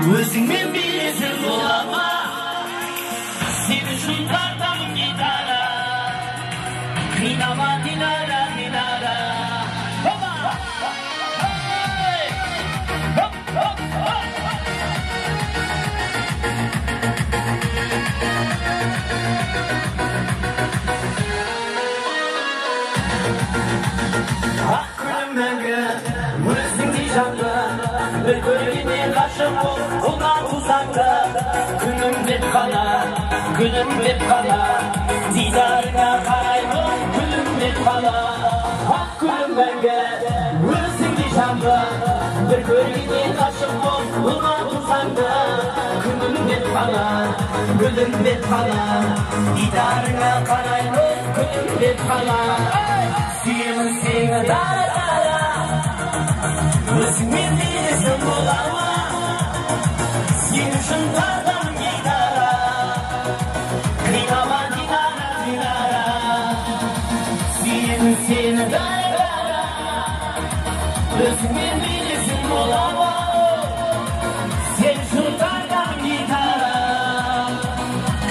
Өзіңмен билесің бола ма? Сен үшін тартамын гитара, қинама Динара, Динара. Опа! Хоп, хоп, хоп! Ақ гүлім мәңгі өзіңдей жанды, бір көргеннен ғашық бол, ұлдан тусаң да, күнім деп қана, күнім деп қана, дидарыңа қараймын, күлім деп қана. Ақ гүлім мәңгі өзіңдей жанды, бір көргеннен ғашық бол, ұлдан тусаң да, күнім деп қана, гүлім деп қана, дидарыңа қараймын, күнім деп қана. Сүйемін сені дара дара, өзіңмен билесем бола ма? Сен үшін тартамын гитара, қинама Динара, Динара. Сүйемін сені дара дара, өзіңмен билесем бола ма? Сен үшін тартамын гитара,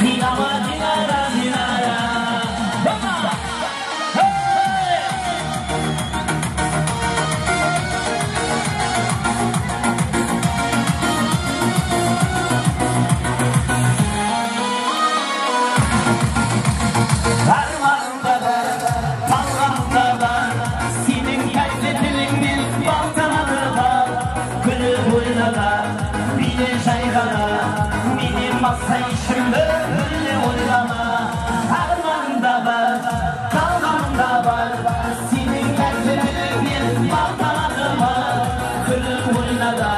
қинама Динара, Динара. Арманымда бар, талғамда бар, сенің тәтті тіліңнен бал тамады бар. Күліп ойна да, биле жай ғана, менен басқа ешкімді мүлде ойлама. Арманымда бар, талғамда бар, сенің тәтті тіліңнен бал тамады бар. Күліп ойна да,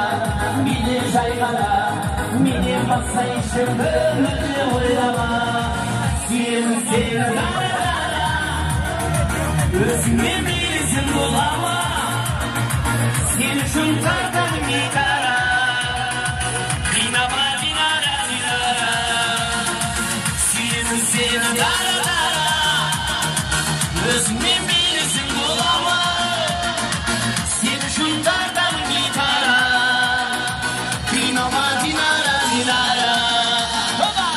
биле жай ғана, менен басқа ешкімді мүлде ойлама. Сүйемін сені дара дара, өзіңмен билесем бола ма? Сен үшін тартамын гитара, қинама Динара, Динара. Сүйемін сені дара дара, өзіңмен билесем бола ма? Сен үшін тартамын гитара, қинама Динара, Динара. Опа!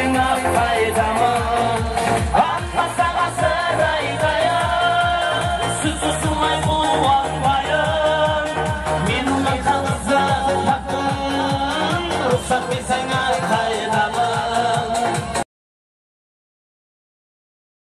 ойнап қайтамын. Атпасаға сыр айтайын, сөз ұсынмай қуанбайын. Мен ұнатқан қызды таптым, рұқсат берсең.